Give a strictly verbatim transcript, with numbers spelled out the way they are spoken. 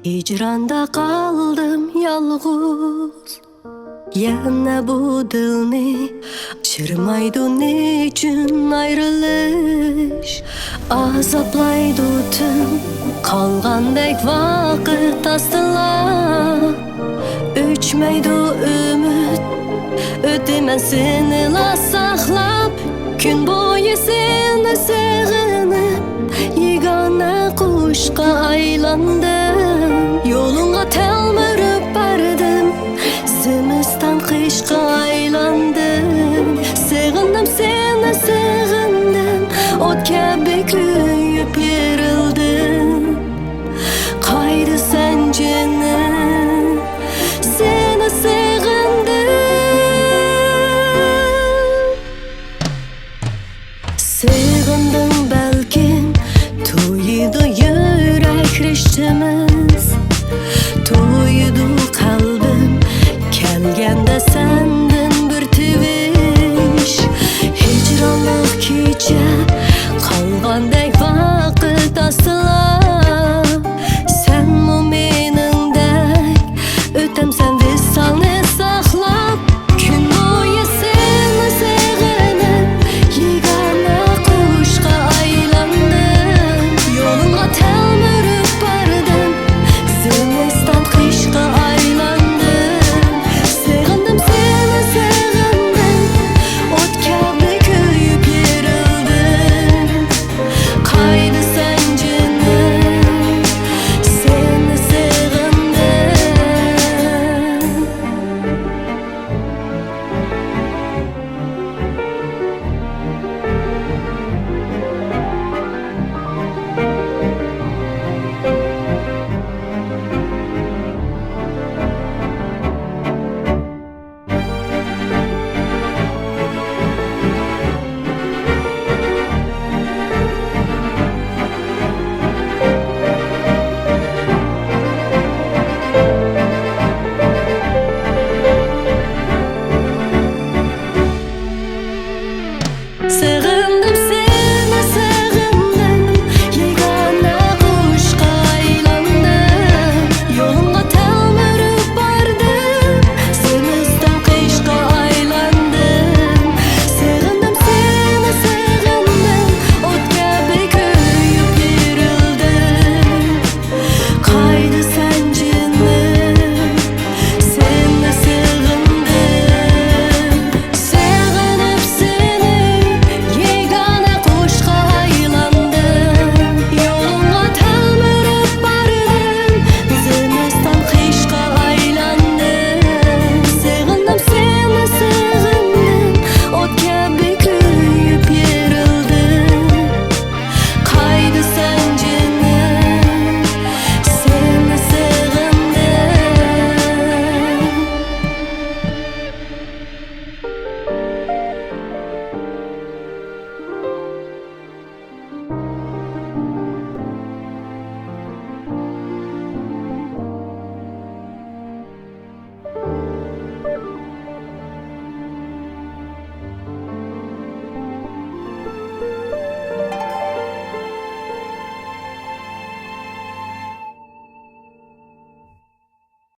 ھىجراندا قالدىم يالغۇز، يەنە بۇ دىلنى چىرمايدۇ نېچۈن ئايرىلىش؟ ئازابلايدۇ تۈن قالغاندەك ۋاقىت ئاستىلا. ئۆچمەيدۇ ئۈمىد، ئۆتىمەن سېنىلا ساقلاپ. كۈن بويى سېنى سېغىنىپ، يېگانە قۇشقا ئايلاندىم. يولۇڭغا تەلمۈرۈپ باردىم، زىمىستان قىشقا ئايلاندىم. سېغىندىم سېنى، سېغىندىم، ئوت كەبى كۆيۈپ يېرىلدىم. قايدا سەن جېنىم، سېنى سېغىندىم. سېغىندىڭ بەلكىم، تويىدۇ يۈرەك رىشتىمىز.